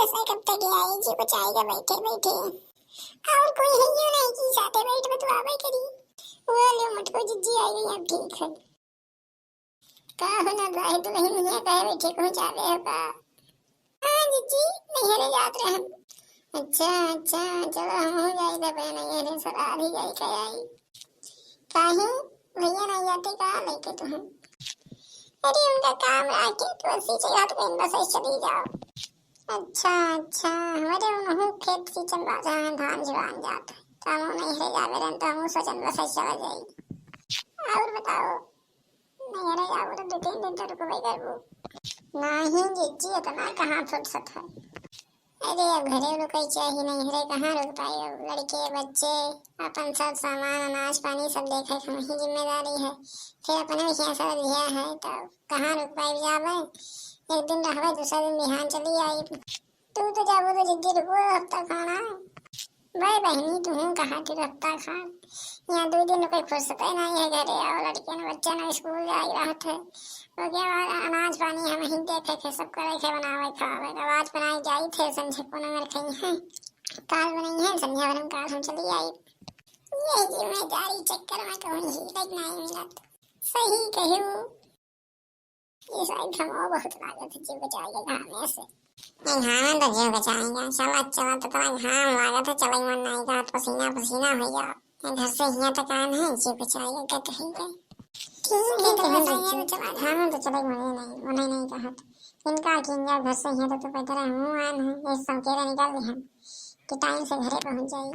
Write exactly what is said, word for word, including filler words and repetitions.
ऐसा कब तक आई जी बचाएगा बैठे बैठे? और कोई है यूं नहीं कि साथे बैठ बतुआवे करी। वो लो मटको जिज्जी आई गई, अब ठीक है। का हो ना भाई, दुल्हन हियां कहे बैठे कहूं जावे हो का? हाँ जिज्जी, नैहरे जात रहे हम। अच्छा, अच्छा, चलो हमहू जाई दे बहन, नैहरे सराध ही जाई के आई। काहे? भैया नहीं जाते का लेके तुम? अरे उनका काम आके तो अस्सी से घाट पे बस चली जाओ। अच्छा, अच्छा, हमारे उनहू खेत से चल रहा है, धान जुआन जात है। तो हम नैहरे जावे रहन तो हम सोचन बस चला जाई। और बताओ, नैहरे जाबो तो दो तीन दिन तो रुकबे करबो। नहीं जिज्जी, इतना कहाँ फुर्सत है। अरे अब घरे रुकै चाही, नैहरे कहाँ रुक पाई? अब लड़के बच्चे अपन सब सामान अनाज पानी सब देखे के वही जिम्मेदारी है। फिर अपने भी हियां सब बियाह है, तब कहाँ रुक पाई जाबे? एक दिन रहबे, दूसरा दिन बिहान चली आई। तू तो जाबो तो जिज्जी रुकबो हफ्ता खाना। भाई बहनी, तू हूँ कहाँ के हफ्ता खान? यहाँ दो दिन कोई फुर्सत ही नहीं है घरे, और लड़के न बच्चे न स्कूल जाए रहत है। वो क्या, अनाज पानी हम ही देखे थे, सब करे थे, बनावे खावे। अब आज बनाई जाई थे, संझे को नंगर खाई है, काल बनाई है, संझा भर हम काल हम चली आई। ये जिम्मेदारी चक्कर में कहूँ हीरक नहीं मिलत। सही कहू। ये साइड घाम बहुत लागत है, जीव बचाए के घामे से। नहीं, घामे तो जीव बचाएगा। चला, चला, तो इतना घाम लागत है, चले मन नहीं का, पसीना, पसीना हो जाओ। ये घर से हियां तक आन है, जीव बचाएगा, क्या कहेंगे? ठीक है, तो बस ये तो चला, घामे तो चले मन नहीं, मन नहीं कहा तो। इनका किंगा घर से हियां तक तो पैदल हम आन है, ये सब के निकल गए हम कि टाइम से घरे पहुंच जाए।